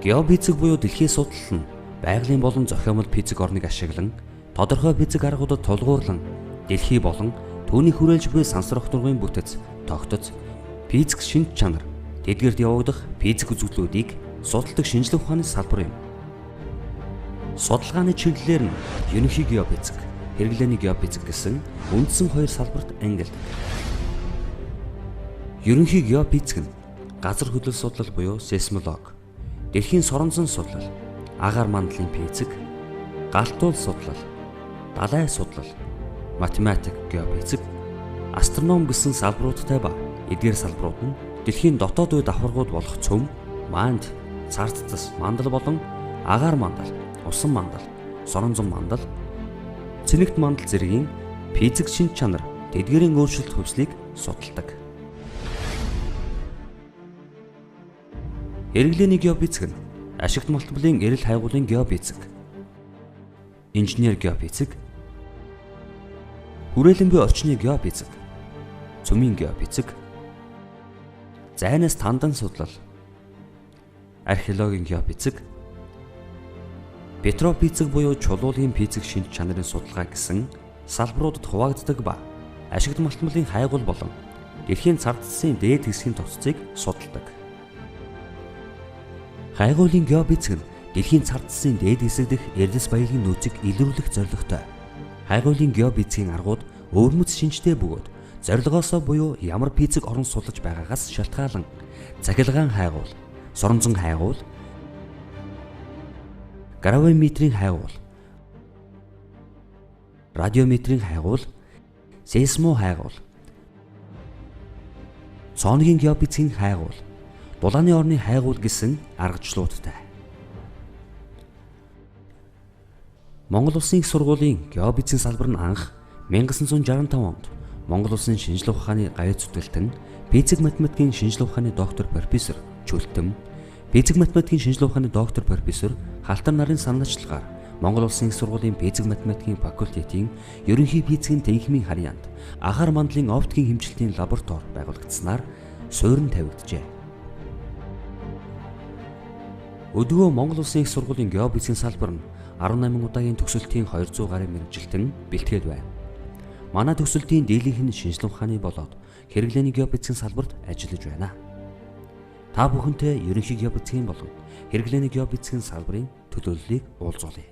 Геофизик буюу дэлхийн судлал нь байгалийн болон зохиомол физик орныг ашиглан тодорхой физик аргуудад тулгуурлан дэлхий болон түүний хүрээлж буй сансар огторгуйн бүтэц, тогтоц, физик шинж чанар, тэдгэрт явагдах физик үзэгдлүүдийг судалдаг шинжлэх ухааны салбар юм. Судалгааны чиглэлээр нь ерөнхий геофизик, хэрэглээний геофизик гэсэн үндсэн хоёр салбарт ангилдаг. Ерөнхий геофизик нь газар хөдлөл судлал буюу сейсмолог, дэлхийн соронзон судлал, агаар мандлын физик, галтуул судлал, далай судлал, математик, геофизик, астроном гэсэн салбаруудтай ба эдгээр салбарууд нь дэлхийн дотоод үе давхаргууд болох цөм, манд, царц цас, мандал болон агаар мандал, усан мандал, соронзон мандал, цэнэгт мандал зэргийн физик шинж чанар, тэдгээрийн өөрчлөлт хөвслийг судалдаг. Хэрэглээний геофизик нь ашигт малтмалын эрэл хайгуулын геофизик, инженер геофизик, хүрээлэн буй орчны геофизик, цөмийн геофизик, зайнаас тандан судлал, археологийн геофизик, петрофизик буюу чулуулын физик шинж чанарын судалгаа гэсэн салбаруудад хуваагддаг ба ашигт малтмалын хайгуул болон дэлхийн цар цасын дээд хэсгийн тогтцыг судалдаг. Хайгуулын геофизик нь дэлхийн цар цасын дээд хэсэг дэх эрдэс баялагын нөөцийг илрүүлэх зорилготой. Хайгуулын геофизикийн аргууд өвөрмөц шинжтэй бөгөөд зорилгоосоо буюу ямар физик орон суллаж байгаагаас шалтгаалan цахилгаан хайгуул, соронзон хайгуул, гравиметрийн хайгуул, радиометрийн хайгуул, сейсмо хайгуул, цооногийн геофизикийн хайгуул, дулааны орны хайгуул гэсэн аргачлалуудтай. Монгол Улсын их сургуулийн геофизикийн салбар нь анх 1965 онд Монгол Улсын шинжлэх ухааны гавьяа зүтгэлтэн физик математикийн шинжлэх ухааны доктор профессор Чүлтэм, физик математикийн шинжлэх ухааны доктор профессор Халтар нарын санаачлагаар Монгол Улсын их сургуулийн физик математикийн факультетийн ерөнхий физикийн тэнхимийн харьяанд агаар мандлын оптикийн хэмжилтийн лаборатори байгуулагдсанаар суурин тавигджээ. Өдгөө Монгол Улсын их сургуулийн геофизикийн салбар нь 18 удаагийн төгсөлтийн 200 гаруй мэргэжилтэн бэлтгээд байна. Манай төгсөлтийн дийлэнх нь шинжлэх ухааны болоод хэрэглээний геофизикийн салбарт ажиллаж байна. Та бүхэнтэй ерөнхий геофизикийн болон хэрэглээний геофизикийн салбарын төлөөллийг уулзуулъя.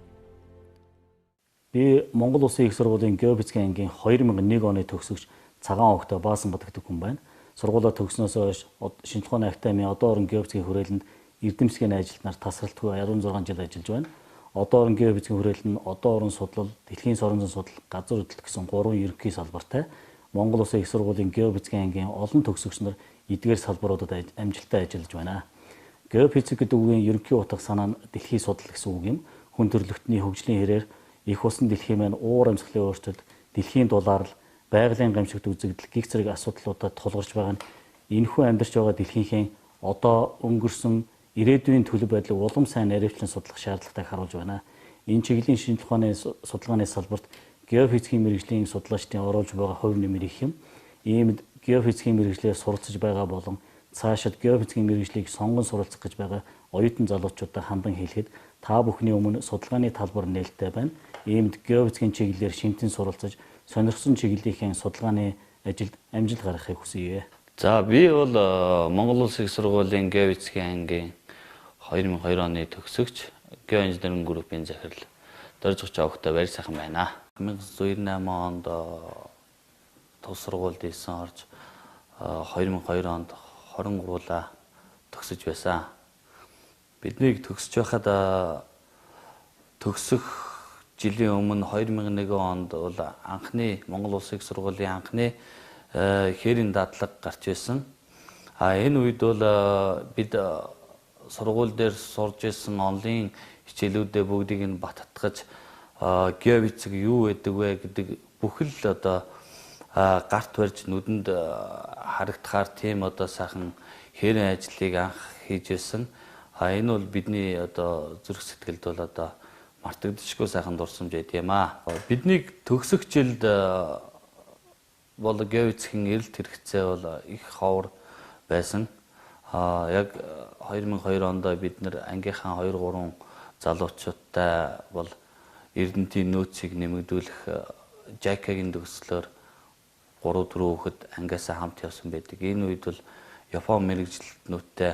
Би Монгол Улсын их сургуулийн геофизикийн ангийн 2001 оны төгсөгч Цагаан Огтой Баасан гэдэг хүн байна. Сургуулаа төгснөөс хойш шинжлэх ухааны академийн одоо орон геофизикийн хүрээлэнд эрдэмсгийн ажилтнаар тасралтгүй 16 жил ажиллаж байна. Одоо орон геофизикийн хүрээлэн нь одоо орон судлал, дэлхийн соронзон судлал, газар хөдлөлт гэсэн гурван ерөнхий салбартай. Монгол Улсын их сургуулийн геофизикийн ангийн олон төгсөгч нар эдгээр салбаруудад амжилттай ажиллаж байна. Геофизик гэдэг үгийн ерөнхий утга санаа нь дэлхийн судлал гэсэн үг юм. Хүн төрөлхтний хөгжлийн хэрээр их усан дэлхийн маань уур амьсгалын өөрчлөлт, дэлхийн дулаарл, байгалийн гамшигт үзэгдэл гих зэрэг асуудлуудад тулгарч байгаа нь энэхүү амьдарч байгаа дэлхийнхээ одоо өнгөрсөн ирээдүйн төлөв байдлыг улам сайн наривчлан судлах шаардлагатайг харуулж байна. Энэ чиглэлийн шинжлэх ухааны судалгааны салбарт геофизикийн мэргэжлийн судлаачдын оруулж байгаа хувь нэмэр их юм. Иймд геофизикийн мэргэжлээр суралцж байгаа болон цаашид геофизикийн мэргэжлийг сонгон суралцах гэж байгаа оюутан залуучуудад хандан хэлэхэд та бүхний өмнө судалгааны талбар нээлттэй байна. Иймд геофизикийн чиглэлээр шинтэн суралцаж сонирхсон чиглэлийнхээ судалгааны ажилд амжилт гаргахыг хүсье. За би бол Монгол Улсын их сургуулийн геофизикийн ангийн 2002 оны төгсөгч геоинженеринг группийн захирал Доржгоч Огтой баяр сайхан байна. 1998 онд тус сургуульд исэн орж 2002 онд 23-ла төгсөж байсан. Биднийг төгсөж байхад төгсөх жилийн өмнө 2001 онд бол анхны Монгол Улсын их сургуулийн анхны хээрийн дадлага гарч ирсэн. А энэ үед бол бид сургууль дээр сурж исэн онлын хичээлүүдээ бүгдийг нь баттгаж геофизик юу гэдэг вэ гэдэг бүхэл одоо гарт барьж нүдэнд харагдахаар тийм одоо сайхан хээрийн ажлыг анх хийж байсан. А энэ бол бидний одоо зүрх сэтгэлд бол одоо мартагдчихгүй сайхан дурсамж байд юм аа. Биднийг төгсөх жилд бол геофизикийн эрэлт хэрэгцээ бол их ховор байсан. Яг 2002 онд бид нэр ангийнхаа 2 3 залуучуудтай бол Эрдэнтийн нөөцийг нэмэгдүүлэх JICA-гийн төгслөөр 3 4 хүүхэд ангиасаа хамт явсан байдаг. Энэ үед бол Япон мэрэгжилтнүүдтэй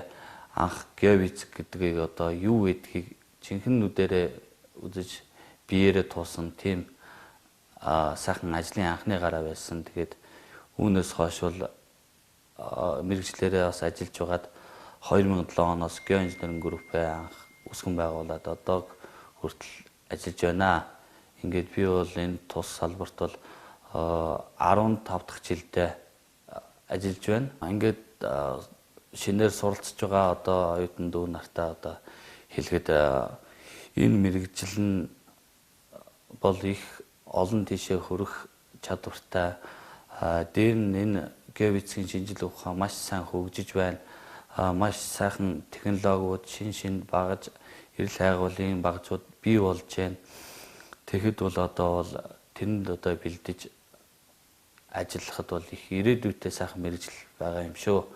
анх геофизик гэдгийг одоо юу гэдгийг жинхэнэ нүдэрээ үзэж биеэрээ туусан тийм сайхан ажлын анхны гараа байсан. Тэгээд үүнээс хойш бол мэрэгчлэрээ бас ажиллаж байгаад 2007 оноос геоинженеринг группээ анх үүсгэн байгуулад одоо хүртэл ажиллаж байна. Ингээд би бол энэ тус салбарт бол 15 дахь жилдээ ажиллаж байна. Ингээд шинээр суралцж байгаа одоо оюутан дүү нартаа одоо хэлэхэд энэ мэрэгжил нь бол их олон тийшээ хөрөх чадвартай. Дээр нь энэ геофизикийн шинжил ухаан маш сайн хөгжиж байна. Маш сайхан технологиуд шин багаж эрэл хайгуулын багажууд бий болж байна. Тэгэхэд бол одоо бол тэрэнд одоо бэлдэж ажиллахад бол их ирээдүйтэй сайхан мэрэгжил байгаа юм шүү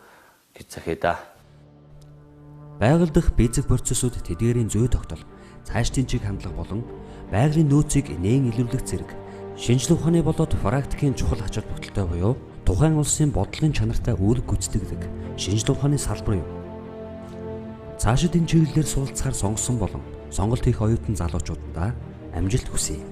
гэж захиа да. Байгаль дах физик процессууд тэдгээрийн зүй тогтол, цаашдын чиг хандлага болон байгалийн нөөцийг нээн илрүүлэх зэрэг шинжлэх ухааны болоод практикийн чухал ач холбогдолтой буюу тухайн улсын бодлогын чанартай үүрэг гүйцэтгэдэг шинжлэх ухааны салбар юм. Цаашид энэ чиглэлээр суралцахаар сонгосон болон сонголт хийх оюутан залуучуудаа амжилт хүсье.